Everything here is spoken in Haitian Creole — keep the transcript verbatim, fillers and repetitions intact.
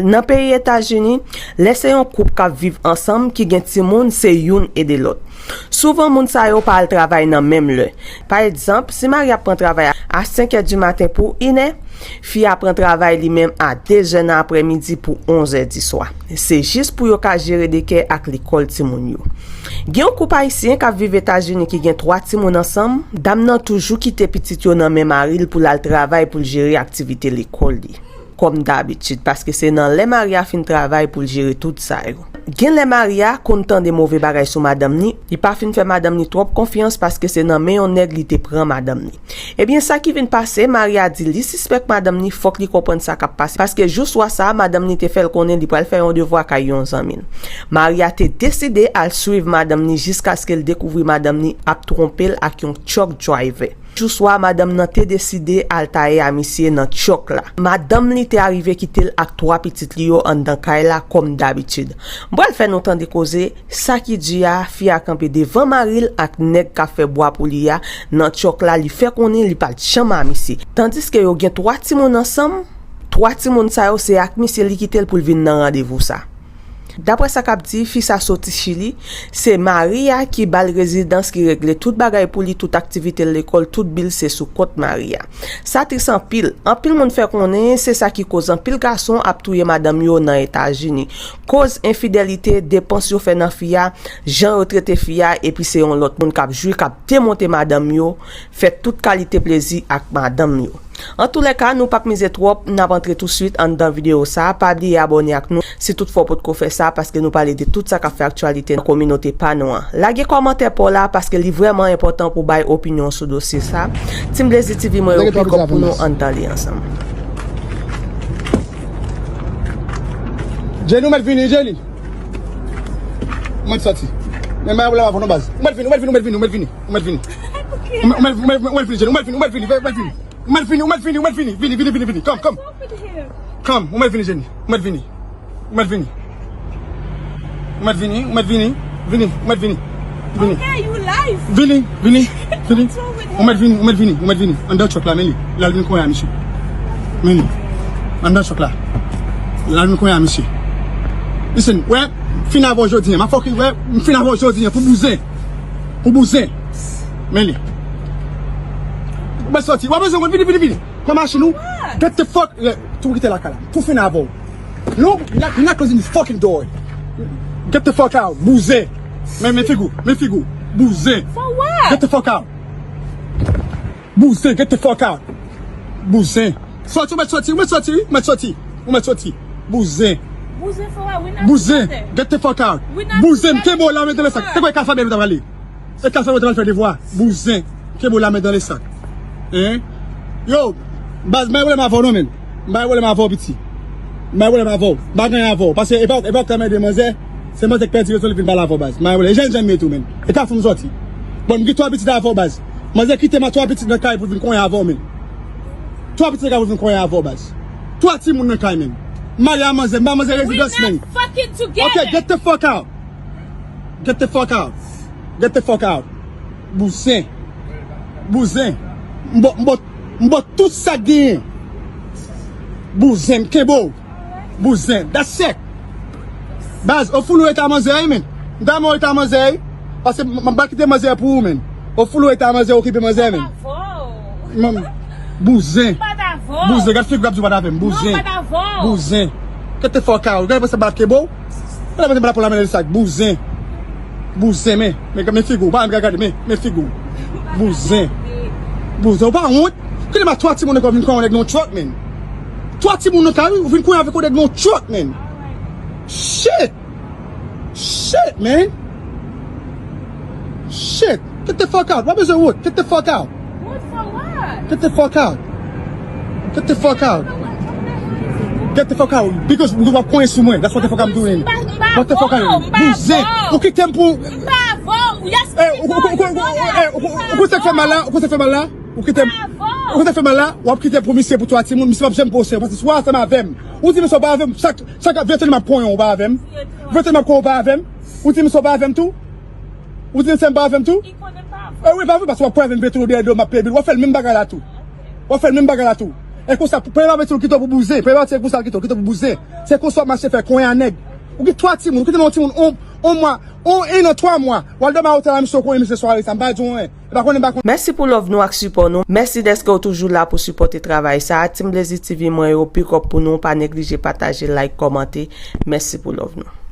Nan peyi Etazini, lè se yon koup k ap viv ansanm ki gen timoun, se youn ede lòt. Souvan, moun sa yo pa al travay nan menm lè. Pa egzanp, si Maria ap pran travay a senkè di maten pou inè, fi a pran travay li menm a dezè nan aprèmidi pou onzè di swa. Se jis pou yo ka jere dekè ak lekòl timoun yo. Gen yon koup ayisyen k ap viv Etazini ki gen twa timoun ansanm. Dam nan toujou kite pitit yo nan men mari l pou l al travay pou l jere aktivite lekòl li, kòm dabitid, paske se nan lè Maria fin travay pou l jere tout sa yo. Gen lè Maria konn tande move bagay sou madanm ni, li pa fin fè madanm ni twòp konfyans paske se nan men yon nèg li te pran madanm ni. Ebyen, sa ki vin pase, Maria di li sispèk madanm ni, fòk li konprann sa k ap pase, paske jou swa sa a, madanm ni te fè l konnen li pral fè yon devwa kay yon zanmi l. Maria te deside al swiv madanm ni jiskaske l dekouvri madanm ni ap twonpe l ak yon truck driver. Jou swa, madanm nan te deside al taye a misye nan truck la. Madanm li te arive kite l ak twa pitit li yo anndan kay la kòm dabitid. M pral fè nou tande koze, sa ki di a, fi a kanpe devan mari l ak nèg k ap fè bwa pou li a nan truck la, li fè konnen li pa t janm a misye. Tandiske yo gen twa timoun ansanm, twa timoun sa yo se ak misye li kite l pou l vin nan randevou sa. Daprè sa k ap di, fi sa soti Chili, se mari a ki ba l rezidans, ki regle tout bagay pou li, tout aktivite l lekòl, tout bil se sou kont mari a. Sa tris anpil. Anpil moun fè konnen se sa ki koz anpil gason ap touye madanm yo nan Etazini. Koz enfidèlite, depans yo fè nan fi a, jan yo trete fi a, epi se yon lòt moun k ap jwi, k ap demonte madanm yo, fè tout kalite plezi ak madanm yo. Antoulèka, nou p ap mize twòp, n ap antre touswit anndan videyo sa a. Pa bliye abòne ak nou si toutfwa w potko fè sa, paske nou pale de tout sa k ap fè aktyalite nan kominote pa nou an. Lage kòmantè pa w la, paske li vrèman enpòtan pou w bay opinyon w sou dosye sa. Team Blazy T V, mwen yo pikòp pou nou, ann tande ansanm. Jenny, ou mèt vini, Jenny. Ou mèt sòti. Men mwen la avè w non, baz. Ou mèt vini, ou mèt vini, ou mèt vini, ou mèt vini, ou mèt vini. Ou mèt, ou mèt, ou mèt, ou mèt vini, Jenny, ou mèt vini, ou mèt vini, ou mèt vini. Ou mèt vini, ou mèt vini, ou mèt vini. Vini, vini, vini, vini. Come, come. Come, ou mèt vini, Jenny. Ou mèt vini. Ou mèt vini. Ou mèt vini, ou mèt vini. Vini, ou mèt vini. Vini. Okay, you live. Vini, vini, vini. What's wrong with him? Ou mèt vini, ou mèt vini, ou mèt vini. Anndan truck la, men li. L al vin konyen a misye. Men li. Anndan truck la. L al vin konyen a misye. Listen, wè, m fin avè w jodi a. M ap fòk, wè, m fin avè w jodi a pou bouzen. Pou bouzen. Men li. Ou mèt sòti. W ap bezwen mwen, vini, vini, vini. Pran machin ou. What? Get the fuck, eh, tou kite lakay la. Tou fin avè w. No, you're not, you're not closing this fucking door. Get the fuck out. Bouzen. Men, men figi w. Men figi w. Bouzen. For what? Get the fuck out. Bouzen. Get the fuck out. Bouzen. Sòti, ou mèt sòti, ou mèt sòti, wi, ou mèt sòti. Ou mèt sòti. Bouzen. Bouzen for what? We not together. Bouzen. Get the fuck out. We not together. Bouzen, m kenbe w la, men nan lesak. Se kwa e ka fè bebe ta prale? E ka fè w te al fè devwa. Bouzen. Kenbe w la men nan lesak. Hein? Yo, baz, m pa gen pwoblèm avè w non, men. M pa gen pwoblèm avè w, piti. M pa gen pwoblèm avè w. M pa gen anyen avè w. Paske e pa, e pa w k ta mande manzè. Se manzè k pèdi rezon li vin pale avè w, baz. M pa gen pwoblèm. E jan, jan m ye tou, men. E ka fè m sòti. Bon, m gen twa pitit avè w, baz. Manzè kite m a twa pitit nan kay pou vin konyen avè w, men. Twa pitit nan kay pou vin konyen avè w, baz. Twa timoun nan kay, men. M marye a manzè, m ba manzè rezidans, men. We not fucking together. Okay, get the fuck out. Get the fuck out. Get the fuck out. Bouzen. Bouzen. M bo, m bo, m bo tout sa k genyen. Bouzen, m kenbe w. Bouzen. That's it. Baz, ou foule eta manzè, wi, men. M ta mò eta manzè, wi. Paske m, m pa kite manzè pou ou, men. Ou foule eta manzè, okipe manzè, men. Bouzen. Bouzen. Gad figi w ap di w pa t avè m. Bouzen. Bouzen. Get the fuck out. Gade pou sa bat kebo. Gade pou sa bat pou la men sa. Bouzen. Bouzen, men. Men, men figi w. Pa gade, men, men figi w. Bouzen. Bouzen. Ou pa wont? Kite ma twa timoun ankò vin konyen nèg nan yon truck, men. Twa timoun nan kay, ou vin konyen avèk yon nèg nan yon truck, men. Shit. Shit, man. Shit. Get the fuck out. W ap bezwen wout. Get the fuck out. Wout for what? Get the fuck out. Get the fuck out. Get the fuck out. Because w ap konyen sou mwen. That's what the fuck I'm doing. What the fuck are you? Bouzen. Ou kite m pou. M pa avè w. Yes, eh, ou, ou, ou, ou, eh, ou, ou, ou konn sa k fè mal la? Ou konn sa k fè mal la? Ou kite m. Ou konn sa k fè mal la? W ap kite m pou misye pou twa timoun. Misye p ap janm poste. Paske si w ansanm avè m. Ou di misye w pa avè m. Chak, chak vennde m ap konyen w pa avè m. Vennde m ap konyen w pa avè m. Ou di misye w pa avè m tou? Ou di misye m pa avè m tou? Li konnen m pa avè w. Eh wi, pa vre, paske w ap konyen avè m, vennde tou dèyè do m ap peye bil. W ap fè l menm bagay la tou. W ap fè l menm bagay la tou. E konsa, premye pati l kite w pou bouzen, premye pati se konsa l kite w, kite w pou bouzen. Se konsa w ap mache fè konyen a nèg. Ou gen twa timoun, ou kite nan yon timoun on, on mwa, on, en an, twa mwa. W al dòmi a otèl a misye, w konyen misye sware sa, m pa di w anyen. E pa konnen, m pa konnen. Mèsi pou love nou ak sipò nou. Mèsi dèske w toujou la pou sipòte travay sa. Team Blazy T V mwen yo, big up pou nou. Pa neglije pataje, like, kòmante. Mèsi pou love nou.